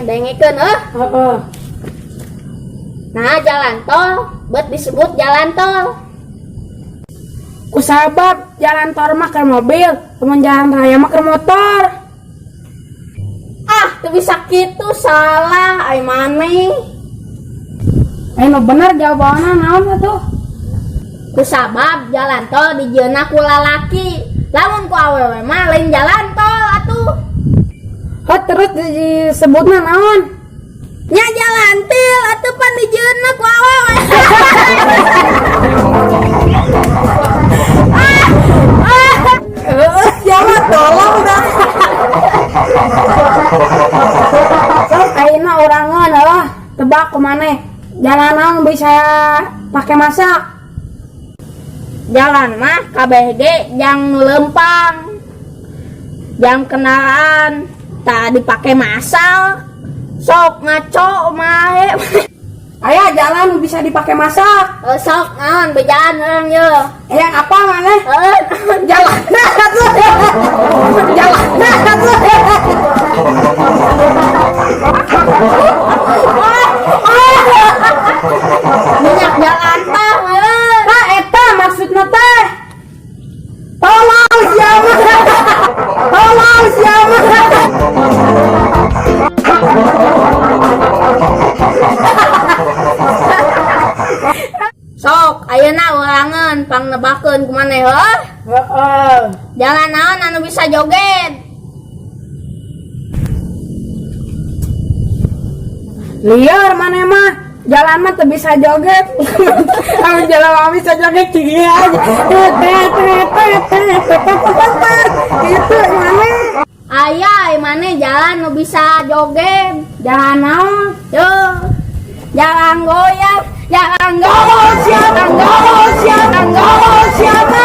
Maneh dengekeun heuh. Heeh. Nah, jalan tol bet disebut jalan tol. Kusabab jalan tol mah keur mobil, lamun jalan raya mah keur motor. Ah, teu bisa kitu, salah ai maneh. Eh, nu bener jawabanna naon atuh? Kusabab jalan tol dijieunna ku lalaki. Lamun ku awewe mah lain jalan tol atuh. Oh, terus disebutna naon? Nya jalan til atuh pan dijieunna ku awewe. Siapa tolong dah. Sok ayeuna urangeun heuh, tebak ku maneh. Jalan naon bisa pake masak? Jalan mah kabeh ge jang nu leumpang. Jang kendaraan tah dipake masak. Sok ngaco mah. Aya jalan nu bisa dipake masak. Eh, sok naon bejaan urang ye. Yang apa maneh? Eh, Jalan atuh. Jalan atuh. Minyak jalan tah meureun. Nah, eta maksudna teh. Tolong siapa? Tolong siapa? Sok ayeuna urangeun pangnebakeun ku maneh heuh. Heeh. Jalan naon anu bisa joget? Liar maneh mah. Jalan mah teu bisa joget. Anu jalan mah bisa joget gini aja. Itu maneh. Aya maneh jalan nu bisa joget. Jalan naon? Yo. Jalan goyang, jalan goyang, Siapa? jalan goyang, Siapa? jalan goyang. Siapa?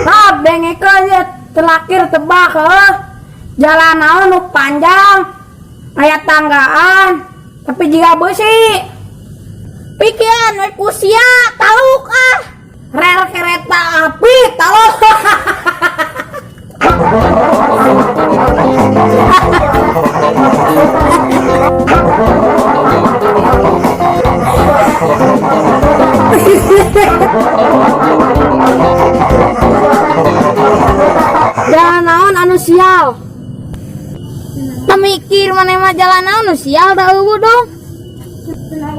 Nah, dengekeun ya terakhir tebak heuh. Jalan naon nu panjang, aya tanggaan, tapi jiga beusi. Pikiran we ku sia taluk ah. Rel kereta api taluk. Jalan naon anu sial? Pemikir maneh mah jalan naon anu sial da eueuh dong.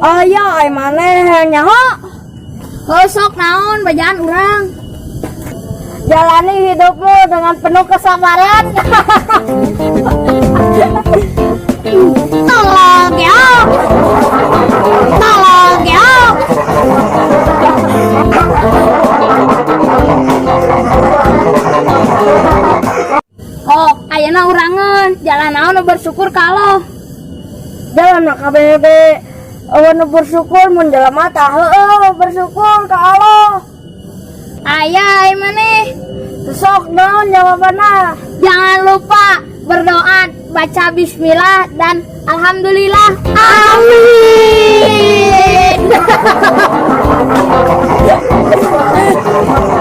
Aya ai maneh nyaho. Heuh sok naon bajaan urang. Jalani hidupmu dengan penuh kesabaran. Tolong ya. Tolong ya. Oh, ayeuna urangeun jalan naon nu bersyukur ka Allah. Jalan mah kabeh ge eueuh nu bersyukur mun jelema tah heueuh bersyukur ka Allah. Aya ai maneh. Sok naon jawabanna? Jangan lupa berdoa, baca bismillah dan alhamdulillah. Amin.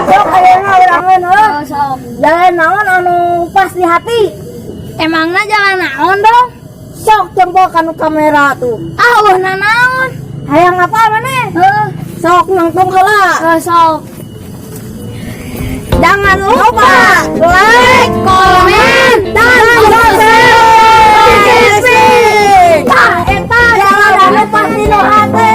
Sok ayeuna urangeun heuh. Oh, sok. Jalan naon anu pas di hati? Emangna jalan naon dong? Sok jempol kanu kamera tuh. Ah, eueuh naon? Hayang apa maneh? Heuh, Sok nangtung heula. heuh, sok. Jangan lupa Like, komen, dan subscribe. Tah eta jalan anu pas di nu hate.